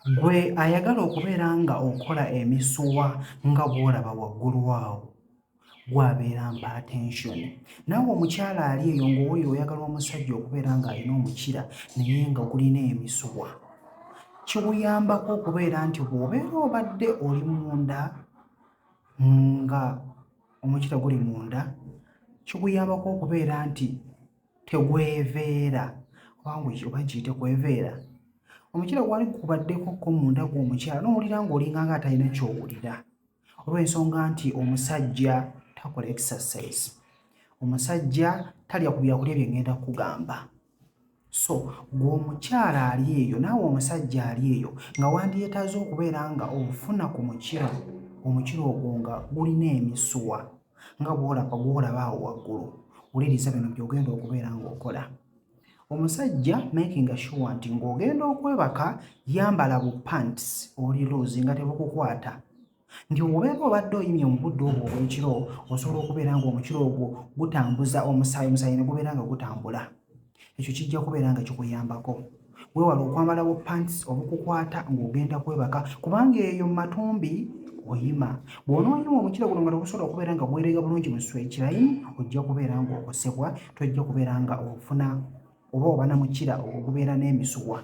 Ggwe ayagala okubeera nga okola emisuwa nga bw'olaba waggulu awo, ggwe abeera mpa attention. Naawe omukyala ali eyo ng'owulira oyagala omusajja okubeera ng'alina omukira naye nga gulina emisuwa, kikuyambako okubeera nti bw'obeera obadde oli munda nga omukira guli munda, kikuyambako okubeera nti tegweveera oba nkiyite kweveera. Omukira gwali gukubaddeko ko munda gwe omukyala n'owulira ng'olinganga atalina ky'owulira olw'ensonga nti omusajja takola exercise, omusajja talya ku byakulya bye ŋŋenda kukugamba. So ggwe omukyala ali eyo naawe omusajja ali eyo nga wandyetaaze okubeera nga ofuna ku mukira, omukira ogwo nga gulina emisuwa nga bw'olaba gw'olaba awo waggulu, wuliriza bino by'ogenda okubeera ng'okola. Omusajja making sure nti ng'ogenda okwebaka yambala bu pants oli loose nga tebukukwata nti obeera obadde oyimye mu budde obwo obw'ekiro osobola okubeera ng'omukiro ogwo gutambuza omusaayi, omusaayi ne gubeera nga gutambula. Ekyo kijja kubeera nga kikuyambako. Weewale okwambala bu pants obukukwata ng'ogenda kwebaka kubanga eyo mu matumbi oyima. Bw'onooyima omukira guno nga tegusobola kubeera nga gwerega bulungi mu straight line, ojja kubeera ng'okosebwa, tojja kubeera nga ofuna oba oba na mukira ogubeera n'emisuwa.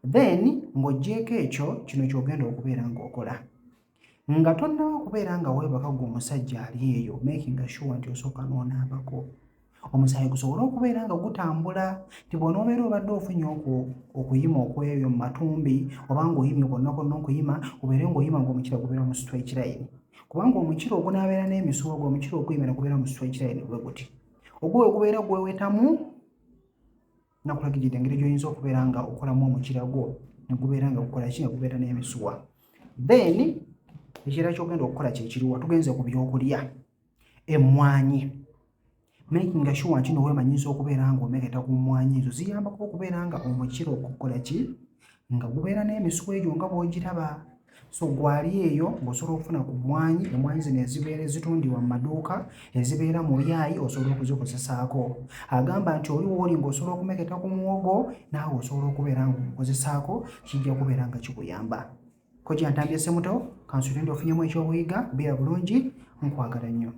Then ng'oggyeeko ekyo, kino ky'ogenda okubeera ng'okola. Nga tonnaba kubeera nga weebaka ggwe omusajja ali eyo, making sure nti osooka n'onaabako. Omusaayi gusobole okubeera nga gutambula nti bw'onoobeera obadde ofunye okuyima okw'ebyo mu matumbi oba ng'oyimye kwonna kwonna okuyima, obeere ng'oyima ng'omukira gubeera mu straight line. Kubanga omukira ogunaabeera n'emisuwa gwe omukira oguyima ne gubeera mu straight line bwe guti. Ogwo bwe gubeera gwewetamu, nakulagiridde engeri gy'oyinza okubeera nga okolamu omukira gwo ne gubeera nga gukola ki, nga gubeera n'emisuwa. Then ekirala ky'ogenda okukola kye kiruwa? Tugenze ku byokulya. Emmwanyi, making sure nti no weemanyiiza okubeera ng'omeketa ku mmwanyi ezo, ziyambako okubeera nga omukira ogukola ki, nga gubeera n'emisuwa egyo nga bw'ogiraba. So gwali eyo ng'osobola okufuna ku mmwanyi, emmwanyi zino ezibeera ezitundibwa mu maduuka, ezibeera mu byayi, osobola okuzikozesaako. Agamba nti oli w'oli ng'osobola okumeketa ku muwogo, naawe osobola okubeera ng'omukozesaako, kijja kubeera nga kikuyamba. Kojja Ntambye Ssemuto, kansuubire nti ofunyemu ekyokuyiga. Beera bulungi, nkwagala nnyo.